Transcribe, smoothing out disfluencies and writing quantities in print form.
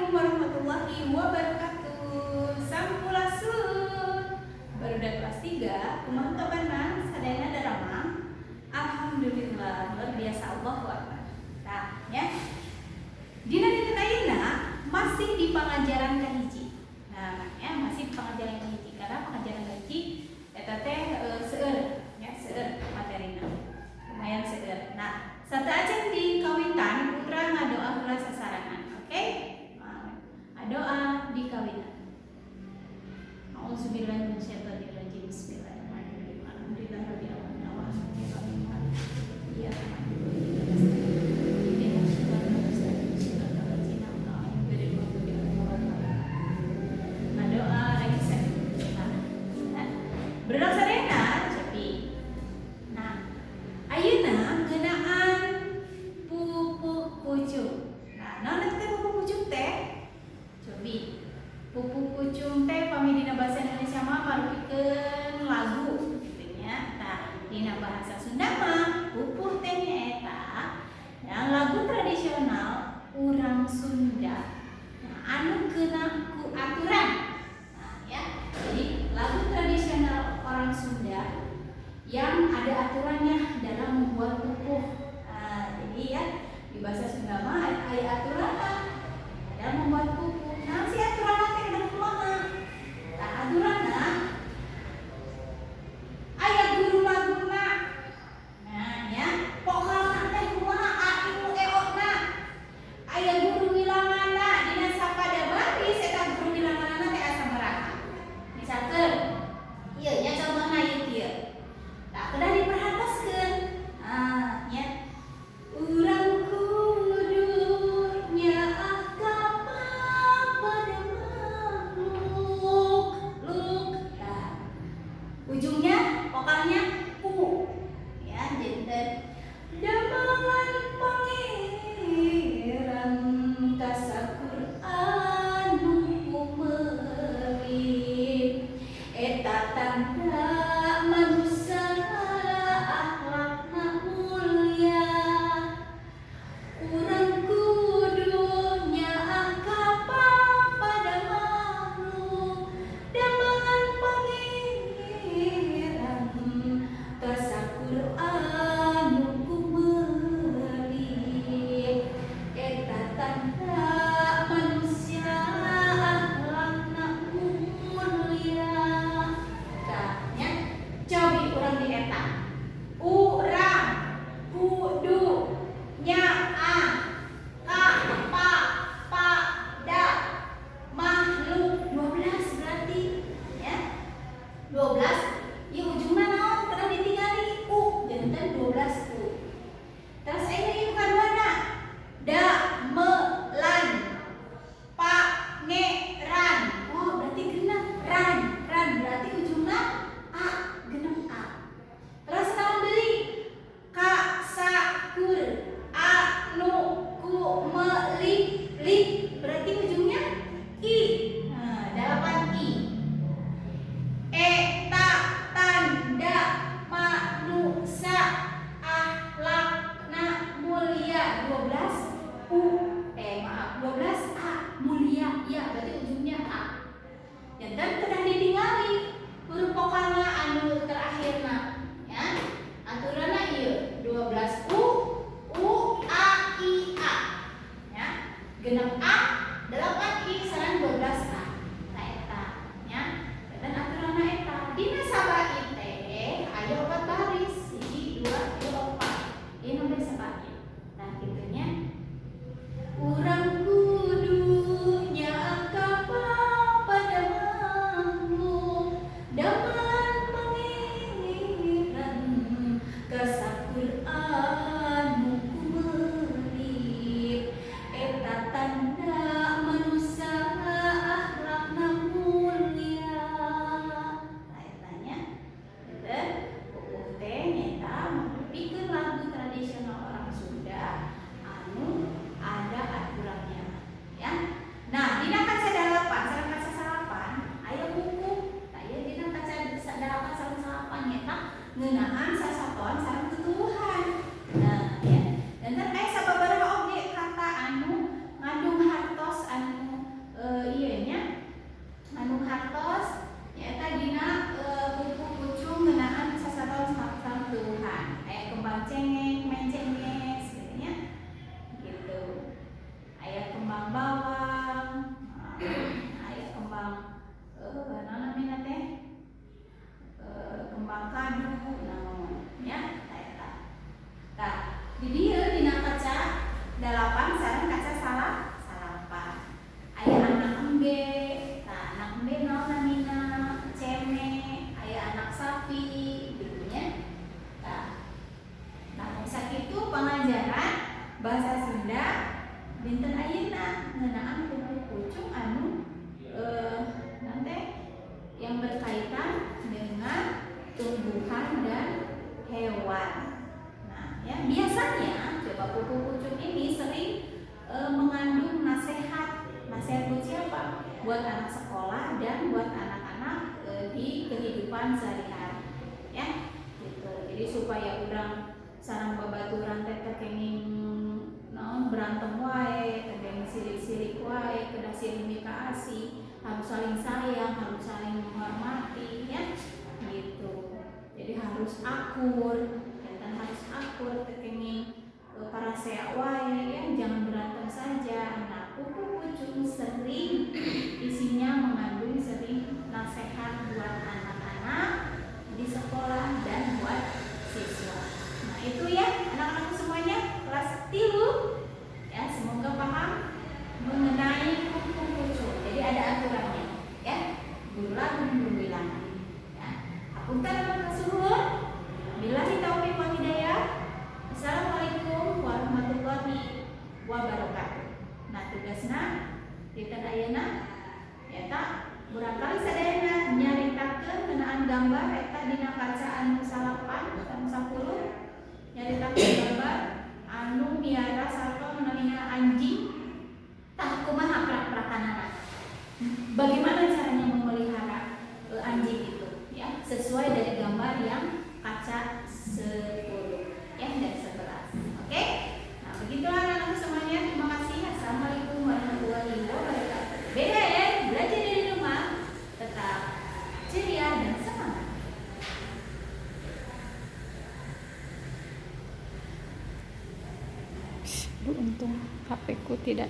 Assalamualaikum warahmatullahi wabarakatuh. Sampurasun. Barudak kelas 3, kumaha kabarna? Sadayana daramang? Alhamdulillah, luar biasa, Allahu Akbar. Nah, ya. Dina dinten ayeuna masih di pengajaran kahiji. Nah, ya, masih di pengajaran kahiji karena pengajaran kahiji eta teh seueur ya, seueur materina. Lumayan seueur. Nah, sateuacan di kawitan, urang ngadoa heula sasarengan, oke? Nah, doa di kawitan. Auzubillahi minasyaitonirrajim. Bismillahirrahmanirrahim. Alhamdulillahirabbil alamin. Arrahmanirrahim. Iyyaka na'budu wa iyyaka nasta'in. Ihdinas siratal mustaqim. Siratal ladzina an'amta 'alaihim ghairil maghdubi 'alaihim waladdallin. Ngadoa lagi saya. Nah, barudak sadayana, cepi. Nah, ayeuna ngeunaan pupuh pucung. Nah, naon eta teh pupuh pucung teh? Cobi. Pupuh pucung teh pami dina bahasa Indonesia mah marupikeun lagu gitu nya. Nah, dina bahasa Sunda mah pupuh teh nyaeta yang lagu tradisional urang Sunda. Nah, anu keuna ku aturan. Nah, ya. Jadi lagu tradisional orang Sunda yang ada aturannya dalam membuat pupuh. Nah, jadi ya di bahasa Sunda mah ada aturan dalam membuat pupuh. Nah, si aturan teh kedah kumaha? Nah, aturanna aya guru laguna. Nah, ya, vokalna teh kumaha, a i u e o na. Aya guru wilanganna, dina sapada baris eta guru wilanganna teh asa sabaraha. Misalkeun, ieu nya contohna ieu kieu. Tah, kedah diperhatoskeun. Nah, ya. Urang kudu nyaah ka pada makhluk luk. Nah, ujungnya vokalnya u. Ya, janten damelan pangeran kasakur anu kumeuli eta tanda manusia akhlakna mulia. Urang kudu nyaah ka pada makhluk damelan pangeran kasakur anu kumeuli eta tanda manusia akhlakna mulia. Tah nya, cobi urang di eta urang kudu nyaah ka pa pa da makhluk, 12 berarti ya, 12. Ieu ujungna naon? Kedah ditinggali u, janten 12 u. Terus ayeuna ieu kaduana, damelan pangeran. Oh, berarti genep ran ran, berarti ujungna a, genep a. Terus naon deui? Ka sa kur anu ku me li li, berarti ujungnya i. Nah, 8 i. Eta tanda manusia akhlakna mulia, 12 u, eh maaf, 12 a. Mulia ya, berarti ujungnya a. Janten kedah ditingali huruf vokalna anu terakhirna ya. Aturanna ieu 12 u u a i a ya, genep a, 8 i sareng 12 a. Nah, eta nya, dan aturanna eta dina sabait teh aya opat baris, hiji, dua, tilu, opat. Ieu nembe sabait. Nah, kitu nya. Urang kudu nyaah ka pada makhluk damelan pangeran kasakur anu kumeuli eta tanda manusia. 8 sareng kaca 9. Aya anak embe. Nah, anak embe naon namina? Ceme. Aya anak sapi gitu nya. Nah, nah sakitu pengajaran bahasa Sunda dinten ayeuna ngeunaan pupuh pucung anu nanti yang berkaitan dengan tumbuhan dan hewan. Nah, ya biasanya coba pupuh pucung ini sering mengandung nasihat. Nasihat buat siapa? Buat anak sekolah dan buat anak-anak di kehidupan sehari-hari. Ya, gitu. Jadi supaya urang sareng babaturan teh teu kenging naon, berantem wae, teu kenging sirik-sirik wae, kedah silih mikaasih, harus saling sayang, harus saling menghormati, ya, gitu. Jadi harus akur, dan harus akur, teu kenging parasea wae, ya, jangan berantem saja. Nah, pupuh pucung sering isinya mengandung sering nasihat buat anak-anak di sekolah dan buat siswa. Nah, itu ya anak-anakku semuanya kelas 3 ya, semoga paham mengenai pupuh pucung. Jadi ada aturannya ya. Guru lagu, guru bilangan. Ya. Hapunten kasuhun. Billahi taufiq wal hidayah. Assalamualaikum warahmatullahi wabarakatuh. Nah, tugasna dinten ayeuna eta murangkalih sadayana nyaritakeun ngeunaan gambar eta dina kaca anu 9 anu 10, nyaritakeun gambar anu miara sato namina anjing. Tah, kumaha prak-prakanana, bagaimana caranya memelihara anjing itu ya, sesuai dari gambar yang kaca 10 ya dan 11. Oke, nah begitulah anak-anak semuanya. Terima kasih. Assalamualaikum warahmatullahi wabarakatuh. BDR, belajar dari rumah, tetap ceria dan semangat. Aduh, untung HP ku tidak